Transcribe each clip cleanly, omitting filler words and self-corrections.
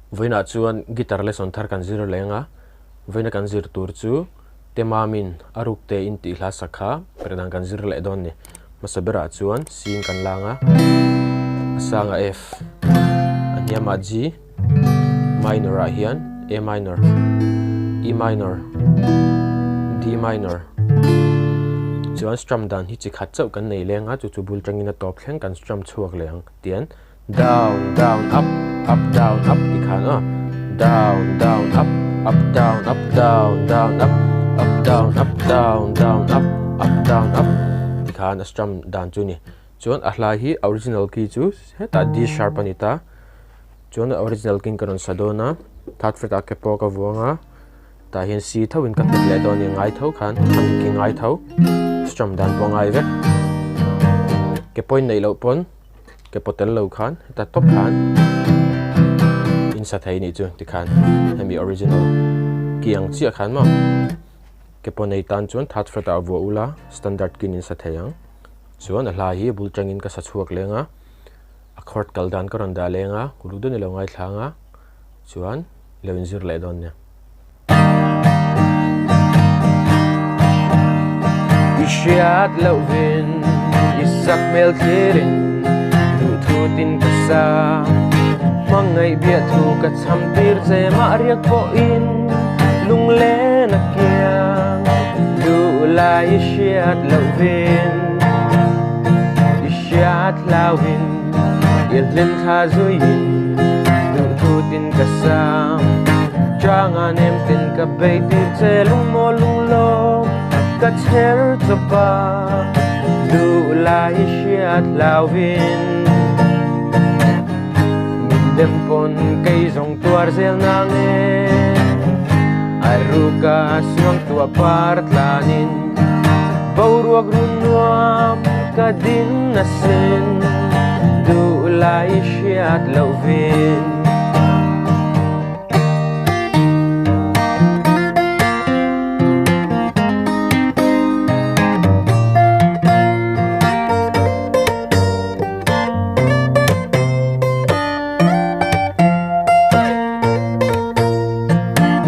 Vawiinah chuan guitar lesson thar kan zir leng a, vawiina kan zir tur chu Temamin a ruk te in tih hla sak kha perdan kan zir leh dawn ni. Hmasa berah chuan C in kan lang a, a sangah F, a hniamah G, minor ah hian A minor, E minor, D minor. Chuan strum dan hi chi khat chauh kan nei leng a, chu chu bul tangin a tawp thleng kan strum chhuak leh ang tian down down up up down up ti khan aw down down up up down up down down up up down up down down up up down up ti khan a strum dan chu a ni. Chuan a hlai hi original key chu hetah D sharp a ni ta. Chuan a original key in ka rawn sa dawn a, third fret ah ke pawh ka vuang a, tah hian C tho in ka hmet leh dawn a ni ngai tho khan khami key ngai tho strum dan pawh a ngai vek. Ke pawhin neih loh pawn ke pawh tel lo khan heta tawp khan in sa thei nih chu tikhan hemi original key ang chiah khan maw ke pawh nei tan chuan third fret ah vuah ula standard key in sa thei ang. Chuan a hla hi bul tangin ka sa chhuak leng a, a chord kal dan ka rawn dah leng a, uluk deuhin i lo ngaithlang a, chuan i lo inzir leh dawn nia. I hriat loh vin, i sak hmel thlirin, duhthu tin ka sa. Hmangaih biah thu ka cham tir che mah riak pawhin lunglen a kiang. Duh lai i hriat loh vin, i hriat hlauhin, i hlim thla zuiin, duh thutin ka sam. Changa nem tin ka bei tir che lungmaw lunglawm ka chher chawp a, duh lai i hriat hlauhin. Min dem pawn kei zawng tuar zel nang e, a ruka suang tuah par tlanin boruak run nuam ka din asin, duh lai hriat loh vin.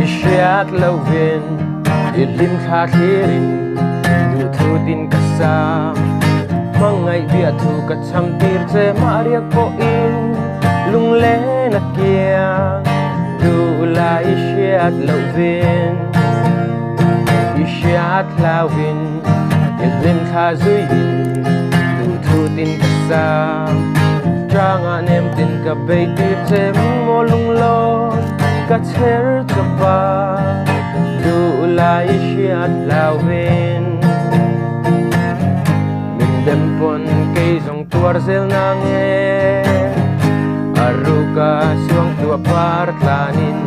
I hriat lovin i hlim thla thlirin duhthu tin ka sa. Hmangaih biahthu ka cham tir che mah riak pawhin lunglen a kiang duh lai i hriat lovin i hriat hlauhin i hlim thla zuiin duhthu tin ka sa. Changah nem tin ka bei tir che maw lunglawn ka chher chawp a duh lai i hriat hlauhin min dem pawn kei zawng tuar zel nang e a ruka suang tuah par tlanin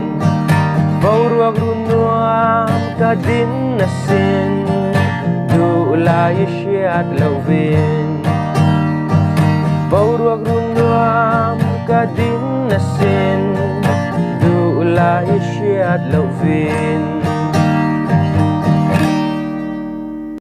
boruak run nuam ka din asin duh lai i hriat lohvin boruak run nuam ka din asin duh lai i hriat lohvin.